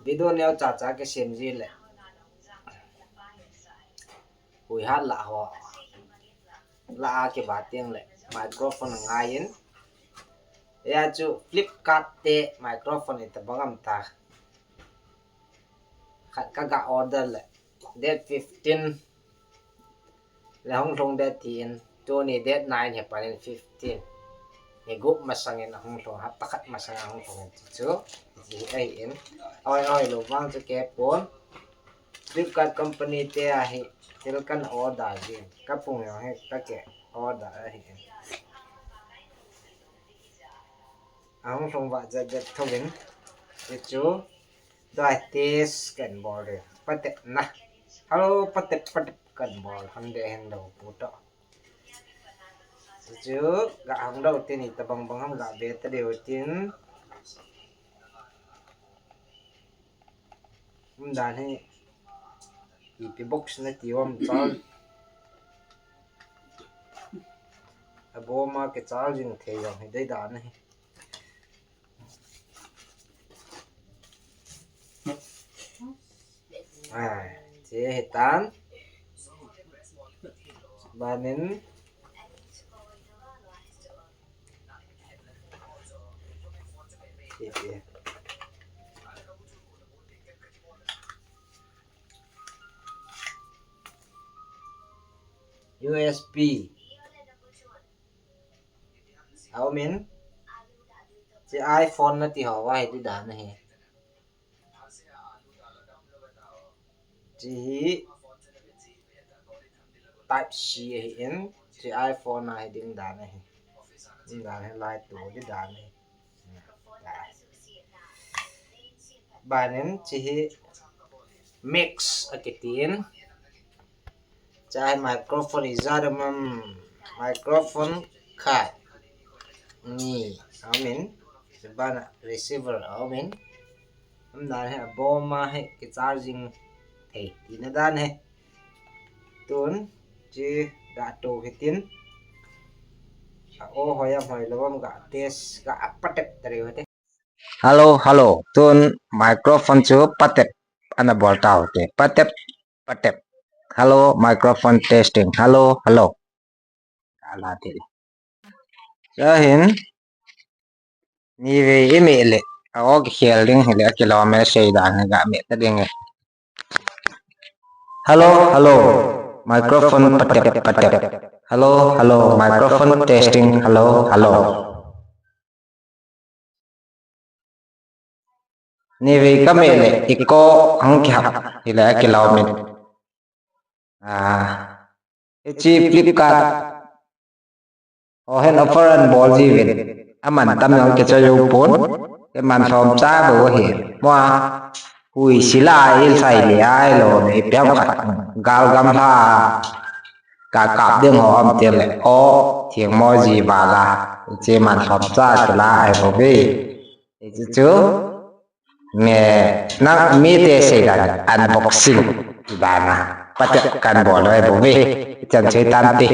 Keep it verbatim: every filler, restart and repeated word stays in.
Video neo cha cha kisem ji le. Hui hat la ho. La a kiba teng le microphone ngai in. Ya chu Flipkart te microphone ita bangam ta. Khat ka ga order le. Date fifteen. Le hung lhung date ti in. Tuni date nine he panin fifteen. Ni gup masang in hung lhung, hapta khat masang hung lhung in chu. Ji ai in. Oi, oi, lo vang chu ke pon. Flipkart company te ahi, thil kan order jin. Ka pung jong hi ka ke order ahi. Ahung lhung vah jet jet thovin. Hichu, dai test kan bol ding. Patep na. Hello, patep, patep kan bol. Hande hen lo pu to. Chu, ga hang dau tin ita bang bang ham ga be ta deu tin. Um dan hi, ipi box na ti um chal. Aboma ke chal jing thei jong hi dei dan hi. Ai, che hi tan. Banin. Che, che. U S B. Aumin. Che iPhone na ti ho va hi ti dan hi. Che hi Type C ahi in, che iPhone a hi ding dan ahi. Ding dan hi lai tu ding dan ahi. Banin che hi mix akiti in. Chai microphone ijat um, microphone khat. Ni, aumin. Chubana receiver aumin. Amdan hi aboma hi kicharging thei tina dan hi. Tun, chi ga to hitin. A o hoi am hoi lou am ga test ga apatep tari hote. Hello, hello. Tun microphone chu patep ana bol tau te. Patep, patep. Hello, microphone testing. Hello, hello. Ala te. Ahin. Ni ve i me le. A o kikhel ding hile akilom e sei dan ga me ta ding e. Hello, hello. Microphone patep, patep. Hello, hello. Microphone testing. Hello, hello. Ni ve ka me le, echo hung kihap hile akilom e. Ah, hiche Flipkart. O hen offer an bol ji uvin. Aman tam jong kichoi jou pon. Keman lhom cha bou ahi. Mo a hui sila il sai le ai lo ne piang khat. Gal gam la. Ka kap ding ho am te le. O, thing mo ji ba la. Hiche man lhom cha sila ai bou ve. Hiche chu. Nge, na mite sei dan unboxing bana. Patep kan bol ai bou ve. Chan sei tante.